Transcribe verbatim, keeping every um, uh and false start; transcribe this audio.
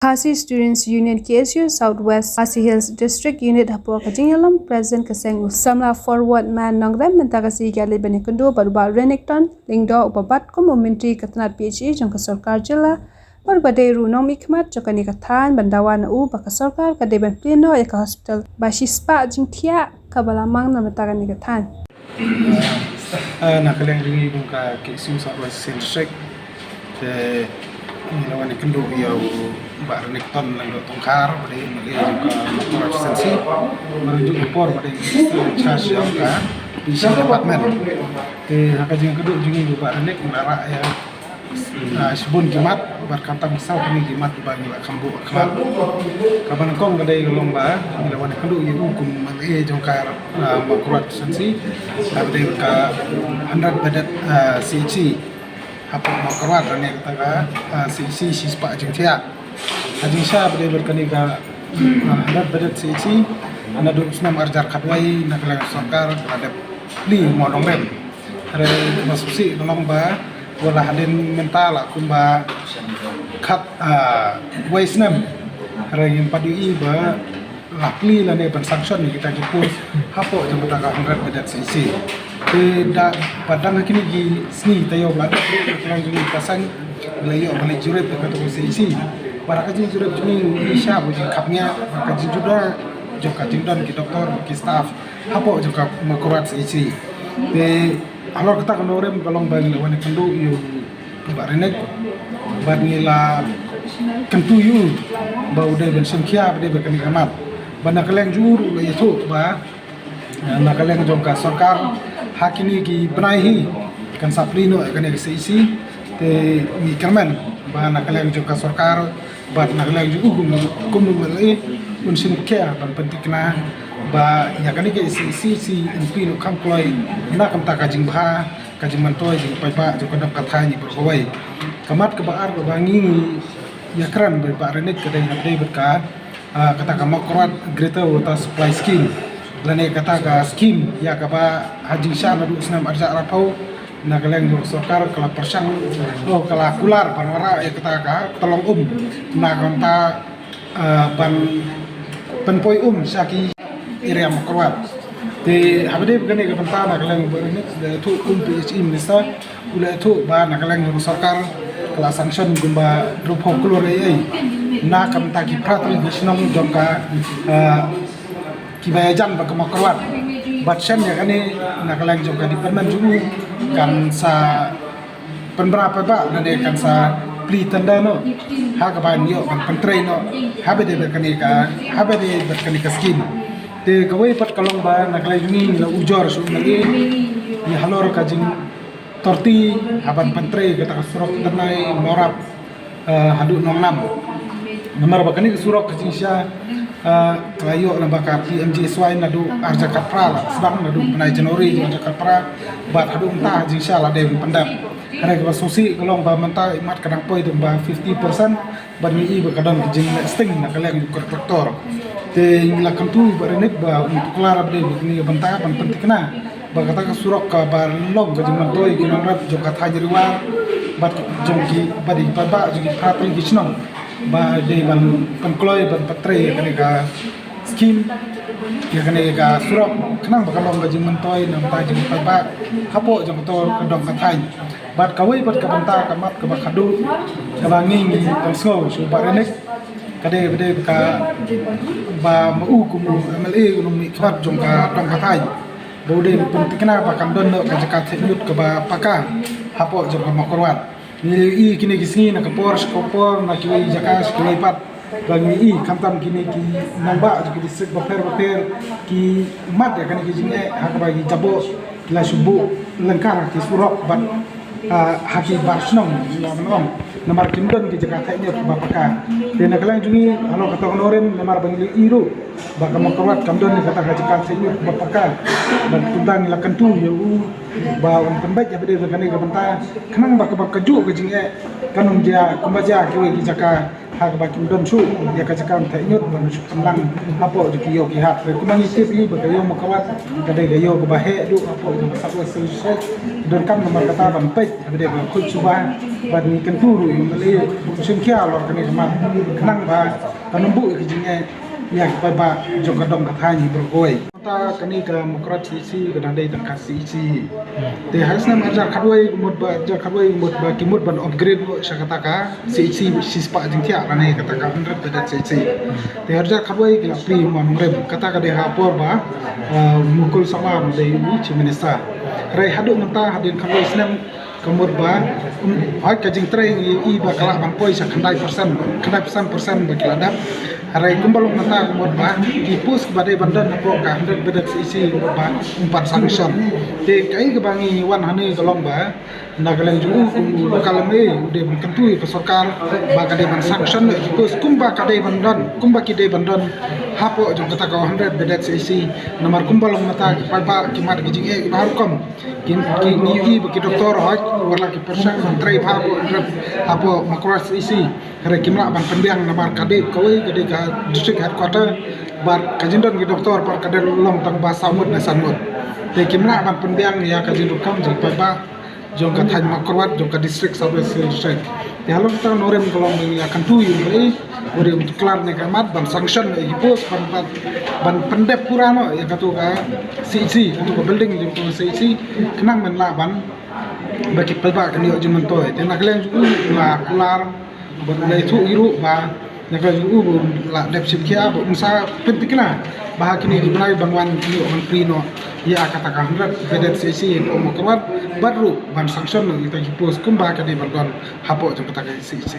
Khasi Students Union, K S U, South West Khasi Hills District Unit, hapoh ka jingïalam President ka seng u samla Forward Man Nongrem, mynta ka sngi ki la leit ban ïakynduh bad u Bah Renikton Lyngdoh, uba bat kum u Myntri ka tnat P H E jong ka sorkar jylla, bad uba dei ruh u nongmihkhmat jong kane ka thaiñ, ban dawa na u ba ka sorkar ka dei ban plie noh ïa ka hospital ba shispah jingthiah kaba la mang na bynta kane ka thaiñ. Ah, na ka liang jong ngi kum ka K S U South West Khasi Hills District, te ngi la wan ïakynduh ïa u Bah Renikton Lyngdoh Tongkhar, ba dei M L A jong ka Mawkyrwat Constituency, ba dei jong ka por ba dei Minister in charge jong ka P H E department. Te ha ka jingïakynduh jong ngi bad u Bah Renik, ngi la rah ïa ah, shibun ki mat, bad khamtam saw tylli ki mat ba ngi la kham buh khmat. Kaba nyngkong ka dei ka long ba ngi la wan ïakynduh ïa u kum M L A jong ka, ah, Mawkyrwat Constituency, kaba dei ka hundred bedded, ah, C H C hapoh Mawkyrwat, lane kata ka, ah, C H C shispah jingthiah. Ha jingshisha ba dei bad kane ka, ah, hundred bedded C H C, naduh u snem ar hajar khatwei na ka liang sorkar ka la dep plie u Maw Nongrem. Hynrei kaba sngewsih ka long ba wat la hadien mynta la kumba khat, ah, wei snem, hynrei ngim pat ïohi ba la plie lane ban sanction ïa kita ki post hapoh jong kata ka hundred bedded C H C. Te da ba dang ha kine ki sngi taïew ba la dep, ruh ka liang jong ngi ka seng la ïoh ban leit jurip ïa kata ka C H C. Bad ha ka jingjurip jong ngi, ngi sngewsih ba jingkhapngiah bad ka jingjuda jong ka jingdon ki doktor, ki staff hapoh jong ka Mawkyrwat C H C. Te halor kata ka nongrim ka long ba ngi la wan ïakynduh ïa u Bah Renik, bad ngi la kyntu ïa u ba u dei ban shim khia ba dei bad kane ka mat. Bad na ka liang jong u ruh u la ïathuh ba, eh, na ka liang jong ka sorkar ha kine ki bnai hi kan sa plie noh ïa kane ka C H C. Te ngi kyrmen ba na ka liang jong ka sorkar bad na ka liang jong u kum, kum u M L A, un shim khia ban pynthikna ba ïa kane ka C H C yn plie noh kham kloi na ka bynta ka jingbha, ka jingmyntoi, jingpaidbah jong ka dong ka thaiñ baroh kawei. Ka mat kaba ar kaba ngi ïakren bad Bah Renik ka dei na ka dei bad ka, ah, kata ka Mawkyrwat Greater Water Supply Scheme, lane kata ka scheme ïa kaba ha jingshisha naduh u snem ar hajar arphew na ka liang jong ka sorkar ka la pyrshang, oh, ka la kular ban wanrah ïa kata ka tyllong um na ka bynta, ah, ban pynpoi um sha ki area Mawkyrwat. Te haba dei bad kane ka bynta na ka liang u Bah Renik u la ïathuh kum P H E minister, u la ïathuh ba na ka liang jong ka sorkar ka la sanction kumba hynriewphew klur eiei na ka bynta ki phra tylli ki shnong jong ka, ah, kiba ïajan bad ka Mawkyrwat. Bad shen ïa kane na ka liang jong ka department jong u kan sa pynbna paidbah lane kan sa plie tender noh ha kaba ïoh ban pyntrei noh haba dei bad kane ka, haba dei bad kane ka scheme. Te kawei pat ka long ba na ka liang jong ngi la ujor shuh na ngi ïa halor ka jing torti ha ban pyntrei kata ka surok Tyrnai Mawrap, eh, haduh Nongnam. Namar ba kane ka surok ka jingshisha, eh, ka la ïoh na ba ka P M G S Y naduh ar hajar khatphra la sdang, naduh bnai January ar hajar khatphra bad haduh mynta jingshisha la dei ban pyndep. Hynrei kaba sngewsih ka long ba mynta imat ka dang poi tang ba fifty percent. Bad ngi i ba ka don ka jingleh sting na ka liang u kontraktor. Te ngi la kyntu ïa u Bah Renik ba un tuklar ba dei bad kane ka bynta ban pynthikna ba kata ka surok kaba long ka jingmyntoi ki nongrep jong ka thaiñ Ri War bad jong ki, bad ki paidbah jong ki phra tylli ki shnong ba dei ban pynkloi ban pyntrei ïa kane ka scheme, ïa kane ka surok, khnang ba ka long ka jingmyntoi na ka bynta jong ki paidbah hapoh jong kato ka dong ka thaiñ. Bad kawei pat ka bynta ka mat kaba khadduh kaba ngi ngi pynsngew sha u Bah Renik ka dei ba dei kaba ma u kum u M L A u nongmihkhmat jong ka dong ka thaiñ ba u dei ban pynthikna ba kan don noh ka jaka theh ñiut kaba paka hapoh jong ka Mawkyrwat. Ngi i kine ki sngi na ka por sha ka por na kiwei jaka sha kiwei pat. Ba ngi i khamtam kine ki nongbah jong ki district bapher bapher ki mad ïa kane ki jingeh ha kaba ki jaboh ki la shu buh lyngkar ki surok bad, ah, ha ki bar shnong, ïa ban ong namar kim don ki jaka theh ñiut ba paka. Te na ka liang jong ngi halor kata ka nongrim namar ba ngi la i ruh ba ka Mawkyrwat kam don kata ka jaka theh ñiut ba paka. Bad kumta ngi la kyntu ïa u ba un pynbeit ïa ba dei ba kane ka bynta khnang ba kaba kajuh ka jingeh kan ym jia kumba jia kiwei ki jaka ha kaba kim don shuh ïa ka jaka theh ñiut ban shu pynlang hapoh jong ki ïew ki hat. Te kumba ngi tip hi ba ka ïew Mawkyrwat ka dei ka ïew kaba heh duh hapoh jong ka South West Khasi Hills District. Donkam namar kata ban peit ha ba dei ba khuid suba Bad ngi kyntu ruh ïa u M L A ba un shim khia halor kane ka mat khnang ba kan ym buh ïa ka jingeh ïa ki paidbah jong ka dong ka thaiñ hi baroh kawei. Mynta kane ka Mawkyrwat C H C ka dang dei tang ka C H C. Te ha snem arhajar khatwei ka mut ba, arhajar khatwei ka mut ba ki mut ban upgrade noh sha kata ka C H C shispah jingthiah lane kata ka hundred bedded C H C. Te arhajar khatwei ki la plie mo nongrim, kata ka dei ha por ba, uh, Mukul Sangma u dei u Chief Minister. Hynrei haduh mynta hadien khatwei snem ka mut ba, um, hooid ka jingtrei ngi i ba ka lah ban poi sha khyndai percent, khyndai percent percent ba ki la dep. Hynrei kumba long mynta ka mut ba ki post ba dei ban don hapoh ka hundred bedded C H C ka mut ba ym pat sanction. Te kaei kaba ngi wan hangne ka long ba na ka liang jong u kum u local M L A u dei ban kyntu ïa ka sorkar ba ka dei ban sanction ïa ki post kumba ka dei ban don, kumba ki dei ban don hapoh jong kata ka hundred bedded C H C. Namar kumba long mynta ki paidbah ki mad ki jingeh kiba har rukom. Ki, ki, ngi ïohi ba ki doktor hooid wat la ki pyrshang ban trei bha hapoh, hapoh Mawkyrwat C H C. Hynrei kim lah ban pynbiang namar ka dei kawei ka dei ka district headquarter bad ka jingdon ki doktor pat ka dei long tang ba saw ngut ne san ngut. Te kim lah ban pynbiang ïa ka jingdonkam jong ki paidbah jong ka thaiñ Mawkyrwat jong ka district South West District. Te halor kata nongrim ka long ba ngi ïa kyntu ïa u M L A ba u dei ban tuklar ne ka mat ban sanction ïa ki post ban, ban, ban pyndep pura noh ïa katu ka C H C, katu ka building jong ka C H C khnang ban lah ban ba ki paidbah kan ïoh jingmyntoi. Te na ka liang jong u la kular bad u la ïathuh ruh ba na ka liang jong u ba un la dep shim khia ba un sa pyntikna ba ha kine ki bnai ban wan kin ïoh ban plie noh ïa kata ka hundred bedded C H C hapoh Mawkyrwat bad ruh ban sanction noh ïa kita ki post kumba ka dei ban don hapoh jong kata ka C H C.